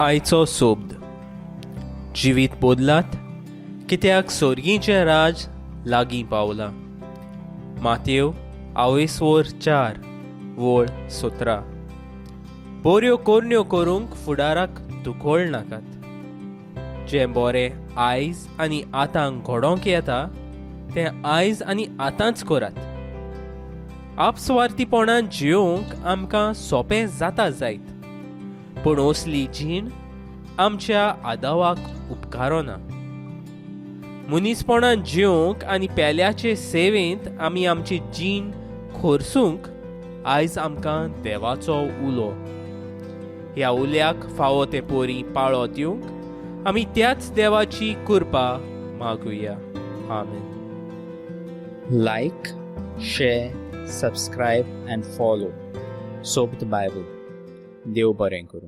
आयचो सोब्द जिवीत बदलात कित्याक सोर्गीचें राज लागीं पावलां. मातेव आवयसवर 4 वळ 17. बऱ्यो करण्यो करूंक फुडाराक दुखोळ नाकात. जें बरें आयज आनी आतां घडोवंक येता तें आयज आनी आतांच करात. आपस्वार्थीपणान जियोवंक आमकां सोंपें जाता जायत, पूण असली जीण आमच्या आदावाक उपकारना. मनीसपणान जियोवंक आनी पेल्याचे सेवेंत आमी आमची जीण खोरसूंक आयज आमकां देवाचो उलो. ह्या उल्याक फावो ते पोरी पाळो दिवंक आमी त्याच देवाची कृपा मागुया. आमेन. Like, share, subscribe and follow Sobt Bible. देव बरें करूं.